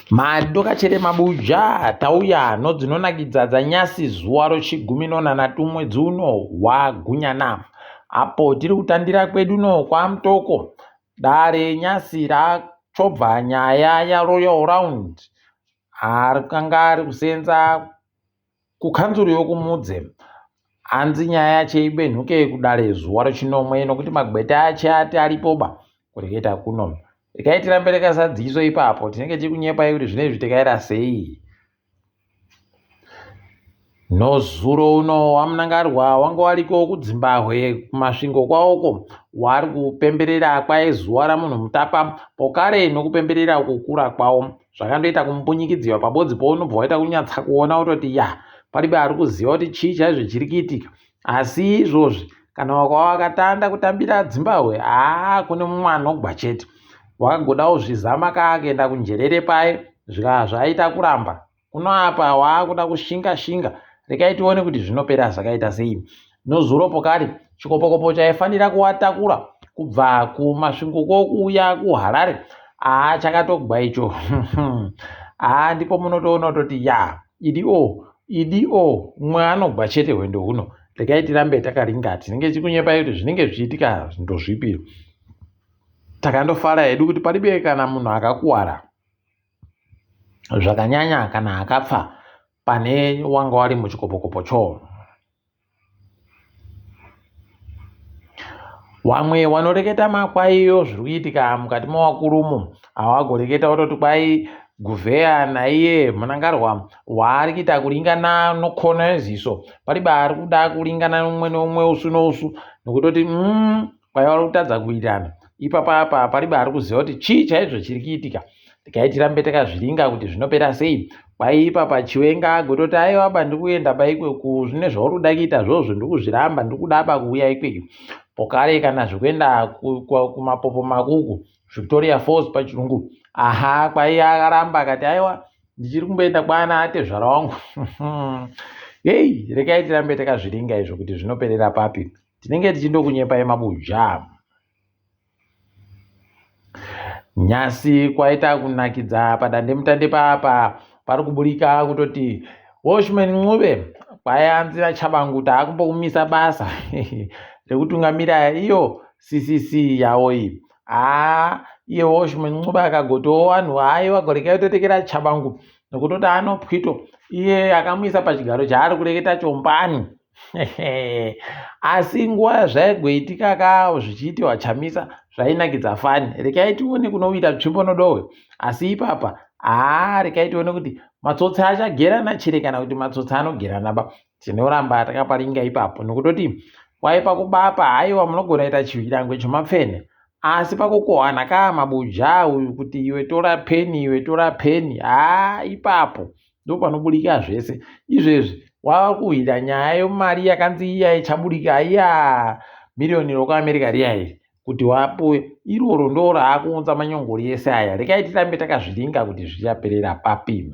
Madokachere mabuja tauya nodzinonakidza dzanyasi zuva rochigumi nonhanhatu mwedzi uno waGunyana. Apo tiri kutandira kwedu no kwaMutoko dare nyasi rachobva nyaya yaRoyal Round akanga ari kusenza kukanzuru yokuMudze. Hanzi nyaya yacho ibenhuke kudare zuva rechinomwe nokuti magweta acho ati aripoba kureketa kuno. Regai tirambe takasadziso ipapo tinenge tiri kunyepai kuti zvino izvi tikaita sei. Nozuro uno waMnangarwa wanga wariko kuDzimbahwe kuMasvingo kwawoko wari kupemberera kwaye zuva ramunhu mutapa pokare nokupemberera kukura kwawo. Zvakandoita kumbunyikidziwa pabodzi pounobva waita kunyatsa kuona wototi ya paribe ari kuziva kuti chii chaizvo chiri kuitika. Asi izvozvi kana wakava wakatanda kutambira Dzimbahwe haa kune mumwe anogwa chete. Wakagodawo zvizama kaa kuenda kunjerere paye zvikava zvaita kuramba. Kuno apa waakuda kushinga shinga rekai tione kuti zvinopera zvakaita sei. Nozuro pokari chikopokopo chaifanira kuwatakura kubva kuMasvingo kokuuya kuHarare haa chakatogwa icho haa ndipo munotoona kutoti ya idi o idi o umwe anogwa chete hwendo huno rekai tirambe takaringa tinenge tichikunyepai kuti zvinenge zvichiitika ndozvipi takandofara hedu kuti paribe kana munhu akakuwara zvakanyanya kana akapfa pane wanga wari muchikopokopo cho. Wamwe wanoreketa makwaiyo zviri kuitika mukati mewakurumu awagoreketa wototi kwai Guvheya naiye Mnangarwa waari kuita kuringana nokona yeziso paribe ari kuda kuringana umwe neumwe usu nousu nokutoti mm, kwaiva vari kutadza kuwirirana ipapa apa paribe ari kuziva kuti chii chaizvo chiri kuitika tikai tirambe takazviringa kuti zvinopera sei kwai ipapa chiwenga agototi aiwa ba ndiri kuenda baikwe kuzvine zvauri kuda kuita zvozvo ndiri kuzviramba ndiri kuda ba kuuya ikweyo pokare kana zvekuenda kumapopo makuku Victoria Falls pachirungu aha kwai akaramba akati aiwa ndichiri kumboenda kwana atezvara wangu hei rekai tirambe takazviringa izvo kuti zvinoperera papi tinenge tichindokunyepai mabuja nyasi kwaita kunakidza padandemutande papa pari kuburika kutoti Welshman Ncube kwayanzi vaChabangu taakumbokumisa basa rekutungamira iyo CCC yawo iyi haa iye Welshman Ncube akagotiwo vanhu haiwa gorekai totekera Chabangu nokutoti anopwito iye akamuisa pachigaro chaari kureketa chombani asi nguva zvaigoitika ka zvichiitiwa chamisa zvainakidza fani rekai tione kunowira tsvimbo nodohwe asi ipapa haa rekai tione kuti matsotsi achagerana chere kana kuti matsotsi anogerana ba tinoramba takaparinga ipapo nokutoti kwaipa kubapa haiwa munogona ita chivirangwe chomapfene asi pakukohwana kaa mabuja uyu kuti iwe tora peni iwe tora peni haa ipapo ndopanoburika zvese izvezvi wava kuhwira nyaya yemari yakanzi iya ichaburika iya miriyoni rokuamerica riya iri kuti wapuwe iroro ndo raakuunza manyongori ese aya rekai tirambe takazviringa kuti zvichaperera papi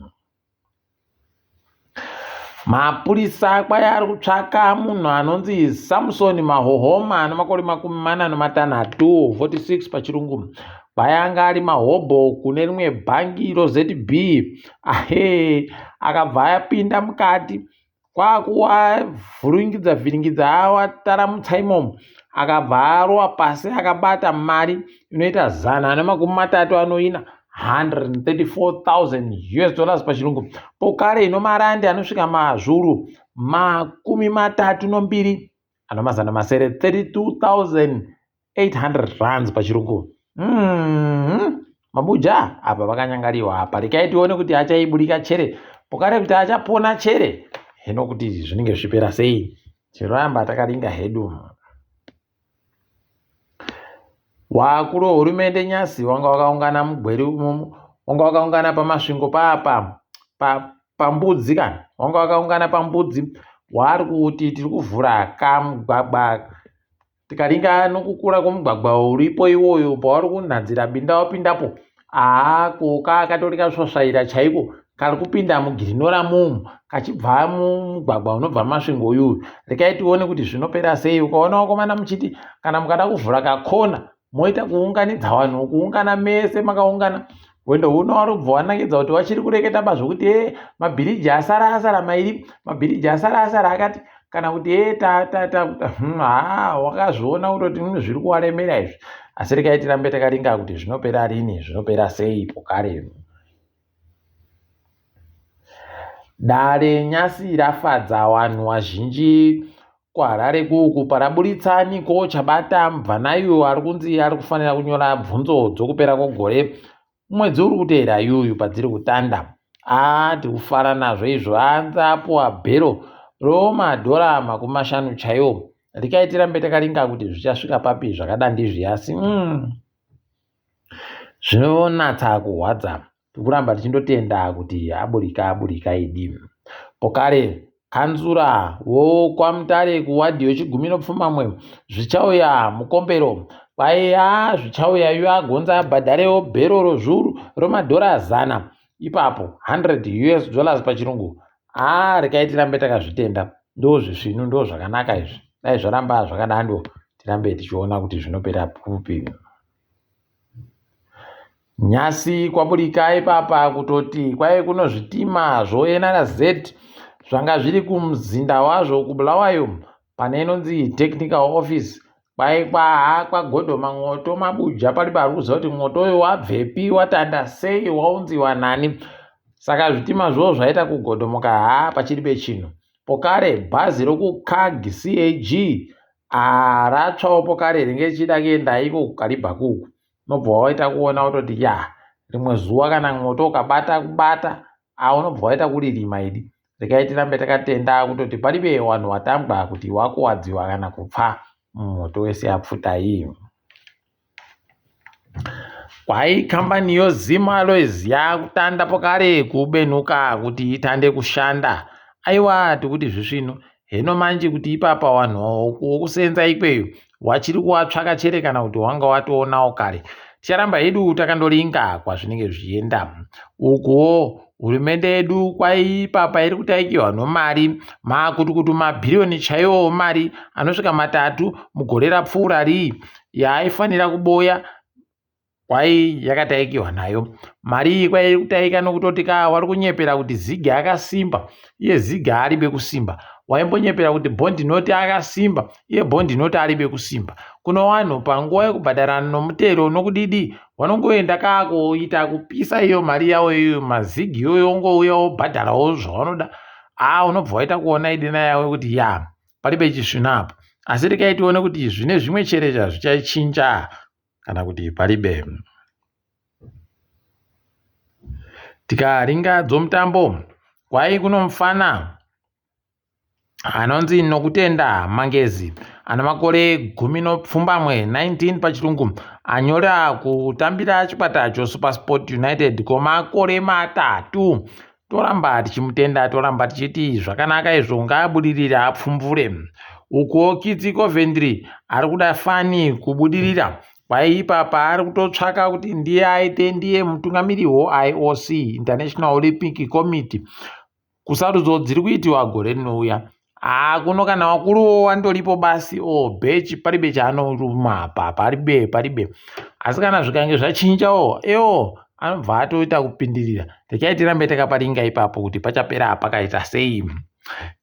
mapurisa kwai ari kutsvaka munhu anonzi samson mahohoma ane makore 45 46 pachirungu Kwai anga ari mahobho kune rimwe bhangi roZB ahe akabva apinda mukati kwakuwavhiringidza vhiringidza awataramutsa imomo akabva arova pasi akabata mari inoita 339 134,000 US dollars pachirungu pokare ino marandi anosvika mazvuru 32 ano 600 32,000 800 rands pachirungu mm -hmm. mabuja apa vakanyangariwa apa rekai tione kuti achaiburika chere pokare kuti achapona chere hino kuti zvinenge zvichipera sei tiramba takaringa hedu wakuru wehurumende nyasi wanga wakaungana mugweru wanga wakaungana pamasvingo papa pa, pambudzi kana wanga wakaungana pambudzi waari kuti tiri kuvhura kamugwagwa Tikaringa nokukura kwomugwagwa uripo iwoyo pauri kunhadzira binda wapindapo haa ko kaakatori kasvasvaira chaiko kari kupinda mugirinora mumu kachibva mumugwagwa unobva masvingo uyuyu rekai tione kuti zvinopera sei ukaona vakomana muchiti kana mukada kuvhura kakona moita kuunganidza vanhu kuungana mese makaungana Hwendo huno wari kubva wanakidza kuti wachiri kureketa ba zvokuti e mabhiriji asara asara mairi, mabhiriji asara asara akati kana kuti e ta ta ta haa wakazviona kutoti zviri kuwaremera izvi. Asi rekai tirambe takaringa kuti zvinopera rini, zvinopera sei pokare. Dare nyasi rafadza wanhu wazhinji kuHarare kuku paraburitsa Nicole Chabata mubvana uyu ari kunzi ari kufanira kunyora bvunzo dzokupera kwegore mwedzi uri kuteera yuyu padziri kutanda. Aa tiri kufara nazvo izvo anzi apuwa bhero romadhora 50 chaiwo. Rekai tirambe takaringa kuti zvichasvika papi zvakadandizvi asi zvinonatsa kurwadza. Tikuramba tichindotenda kuti aburika aburika idi. Pokare kanzura wokwaMutare kuwadhi yechigumi nepfumbamwe Zvichauya Mukombero kwaiya Zvichauya yu agonza abhadharewo bhero rozvuru romadhora 100 ipapo 100 US dollars pachirungu. Haa rekai tirambe takazvitenda ndozvisvinu ndozvakanaka izvi dai zvaramba zvakadando tirambe tichiona kuti zvinopera kupi. Nyasi kwaburika ipapa kutoti kwaive kuno zvitima zvoNRZ zvanga zviri kumuzinda wazvo kuBulawayo pane inonzi Technical Office kwai kwaha kwagodhoma mwoto mabuja pari pari kuziva kuti mwoto uyu wabvepi watanda sei waunziwa nani saka zvitima zvo zvaita kugodhomoka haa pachiri pechinhu pokare bhazi rokuCAG CAG ratsvawo pokare ringe richida kuenda iko kuKaribha kuku unobva waita kuona kutoti ya rimwe zuva kana mwoto ukabata kubata a unobva waita kuririma idi. Regai tirambe takatenda kutoti paribe wanhu watambwa kuti wakuwadziwa kana kupfa mumoto wese yapfuta iyi. Kwai kambani yoZim Alloys yakutanda pokare kubenuka kuti itande kushanda. Aiwa tikuti zvisvinu heno manje kuti ipapa wanhu wokusenza ikweyo wachiri kuwatsvaka chere kana kuti wanga watoonawo kare. Ticharamba hedu takandoringa kwazvinenge zvichienda. Ukuwo hurumende yedu kwai ipapa iri kutaikiwa nomari makutukutu mabhiriyoni chaiwo mari anosvika 3 mugore rapfuura rii yaaifanira kuboya kwai yakataikiwa nayo mari iyi kwai iri kutaika nokutoti ka wari kunyepera kuti zigi akasimba iye zigi haaribe kusimba waimbonyepera kuti bhondi noti akasimba iye bhondi noti aribe kusimba kuno vanhu panguva yekubhadharana nomutero nokudidi vanongoenda kakuita kupisa iyo mari yavo iyoyo mazigi iyoyo ongouya wobhadharawo zvavanoda aa unobva waita kuona idena yavo kuti ya paribe chisvina apa asi rekai tione kuti zvine zvimwe cherecha zvichachinja kana kuti paribe. Tikaringa dzomutambo kwai kuno mufana anonzi Nokutenda Mangezi ane makore 17 19 pachirungu anyora kutambira chikwata choSuperSport United kwemakore 3. Toramba tichimutenda toramba tichiti zvakanaka izvo ngaabudirire apfumvure. Ukuwo Kitsi Coventry ari kuda fani kubudirira kwai ipapa ari kutotsvaka kuti ndiye aite ndiye mutungamiri weIOC International Olympic Committee kusarudzo dziri kuitiwa gore rinouya. Haa kuno kana wakuruwo wandoripo basi o bhechi paribe chaanoruma apa paribe paribe asi kana zvikange zvachinjawo ewo anobva atoita kupindirira rekai tirambe takaparinga ipapo kuti pachapera pakaita sei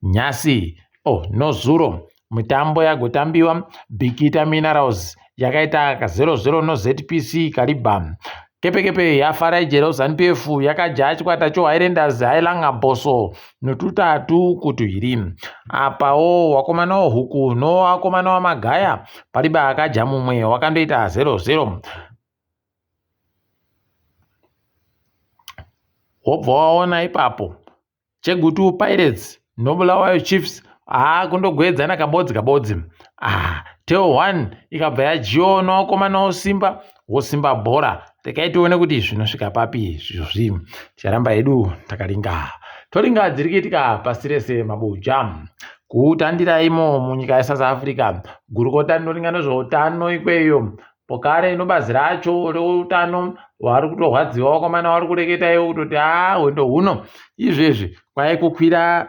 nyasi oh nozuro mitambo yagotambiwa Bikita Minerals yakaita 0-0 noZPC Kariba Kepekepe yaFarai Jero ZANU-PF yakadya chikwata choHighlanders Hailanga Boso no3-2. Apawo wakomana wehuku nowakomana wamagaya paribe akadya mumwe wakandoita 0-0. Wobva waona ipapo Chegutu Pirates noBulawayo Chiefs haa kundogwedzana kabodzi kabodzi. Ah, Teo 1 ikabva yadyiwa nowakomana wosimba wosimba bhora. Rekai tione kuti zvinosvika papi izvozvi. Ticharamba hedu takaringa. Toringa dziri kuitika pasi rese mabuja. Kutandira imo munyika yeSouth Africa. Gurukota rinoringa nezveutano ikweyo Pokare nobazi racho reutano vari kutorwadziwa vakomana vari kureketa ivo kutoti haa hwendo huno izvezvi kwai kukwira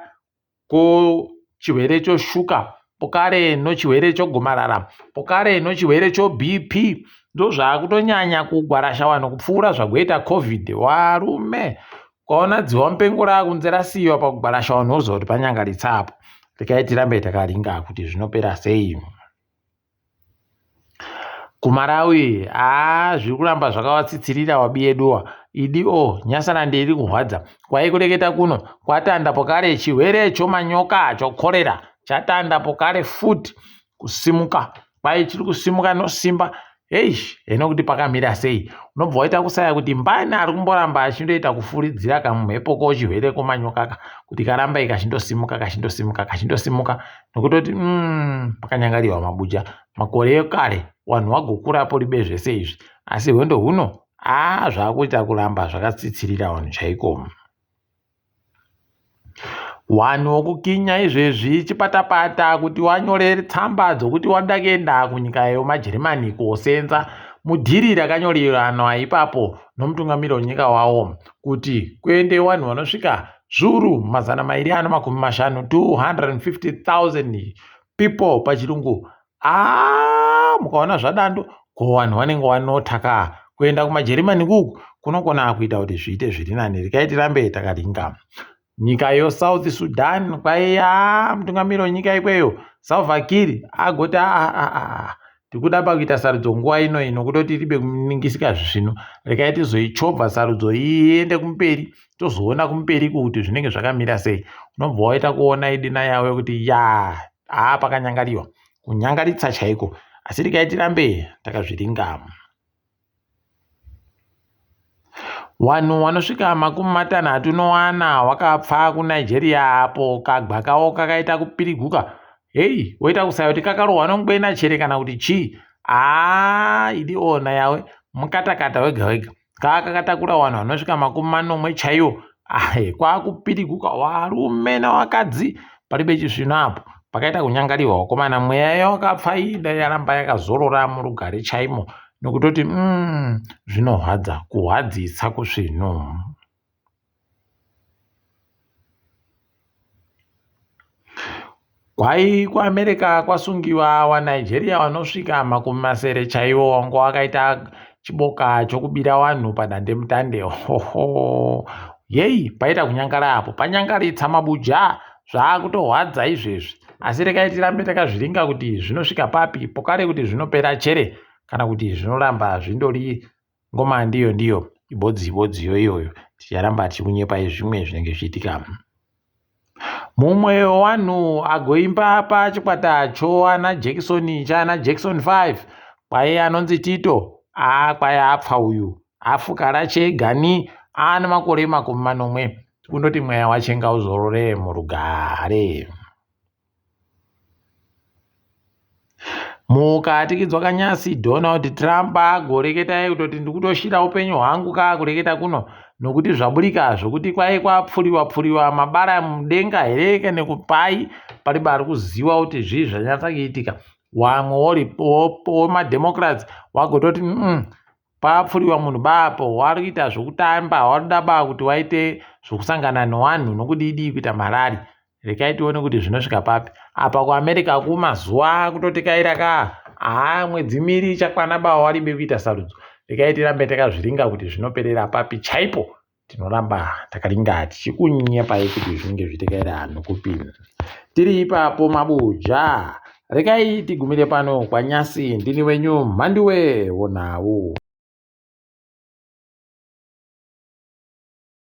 kwochirwere choshuka pokare nochirwere chogomarara pokare nochirwere choBP. Ndozvaakutonyanya kugwarasha vanhu kupfuura zvagoita Covid. Varume, ukaona dzihwa mupengo raakunze rasiiwa pakugwarasha vanhu woziva kuti panyangaritsa apo. Regai tirambe takaringa kuti zvinopera sei. KuMalawi haa zviri kuramba zvakavatsitsirira wabiyeduwa. Idi o Nyasaland iri kurwadza. Kwaikureketa kuno kwatanda pokare chirwere chomanyoka chokorera chatanda pokare futi kusimuka. Kwai chiri kusimuka nosimba Eish, heno kuti pakamira sei. Unobva waita kusaya kuti mbani ari kumboramba achindoita kufuridzira kamumhepo ko chirwere komanyoka ka kuti karambe kachindosimuka kachindosimuka kachindosimuka nokutoti mm, pakanyangariwa mabuja makore ekare wanhu wagokura poribe zvese izvi asi hwendo huno aa zvakuita kuramba zvakatsitsirira vanhu chaiko. Wanhu wokukinya izvezvi chipatapata kuti wanyore tsamba dzokuti wanoda kuenda kunyika yomaJerimani kosenza mudhiri rakanyoreranwa ipapo nomutungamiri wenyika wawo kuti kuende wanhu vanosvika zviuru 250, 250,000 people pachirungu. Aa mukaona zvadando ko vanhu vanenge vanota ka kuenda kumaJerimani kuku kunogona kuita kuti zviite zviri nani regai tirambe takaringa. Nyika yoSouth Sudan kwaiya mutungamiri wenyika ikweyo Salva Kiir agoti aa tikuda pakuita sarudzo nguva ino ino kutoti ribe kuningisika zvisvinu regai tizoichobva sarudzo iende kumberi tozoona kumberi kuti zvinenge zvakamira sei unobva waita kuona idina yavo yekuti ya haa pakanyangariwa kunyangaritsa chaiko asi regai tirambe takazviringa. Wanhu wanosvika 34 wakapfa kuNigeria apo kagwa kawo kakaita kupiriguka. Hei, woita kusaya kuti kakarohwa nongwena chere kana kuti chii. Haa, idi ona yawe, mukatakata wega wega. Kaa kakatakura wanhu vanosvika 70 chaiwo. Ahe, kwakupiriguka warume nawakadzi paribe chisvino apo. Pakaita kunyangariwa wakomana mweya yawakapfa iyi dai yaramba yakazorora murugare chaimo nokutoti mm, zvinohwadza kuhwadzisa kusvinu. Kwai kuAmerica kwasungiwa waNigeria vanosvika 70 chaiwo wanga wakaita chiboka chokubira vanhu padandemutande. Hoho yeyi paita kunyangara apo panyangaritsa mabuja zvaakutohwadza izvezvi asi regai tirambe takazviringa kuti zvinosvika papi pokare kuti zvinopera chere kana kuti zvinoramba zvindori ngoma ndiyo ndiyo ibodzi ibodziyo iyoyo ticharamba tichikunyepai zvimwe zvinenge zvichiitika. Mumwe wevanhu agoimba pachikwata choana Jackson chaana Jackson 5 kwaiye anonzi Tito aa kwai apfa uyu afukara chegani aane makore 70 kundoti mweya wache ngauzorore murugare. Mukatikidzwa kanyasi Donald Trump agoreketa kutoti ndikutoshira upenyu hwangu kaakureketa kuno nokuti zvaburika zvokuti kwai kwapfuriwa pfuriwa mabara mudenga here kana kupai paribe ari kuziva kuti zvii zvanyatsa kuitika wamwe wemademocrats wagototi mm, papfuriwa munhu baapo wari kuita zvokutamba waroda baa kuti waite zvokusangana newanhu nokudidii kuita marari rekai tione kuti zvinosvika papi apa kuAmerica kumazuva kutotekaira ka haa mwedzi miri ichakwana baa waribe kuita sarudzo rekai tirambe takazviringa kuti zvinoperera papi chaipo tinoramba takaringa tichikunyepai kuti zvinenge zvichitekaira nokupi tiri ipapo mabuja rekai tigumire pano kwanyasi ndini wenyu mhanduwe wonhau.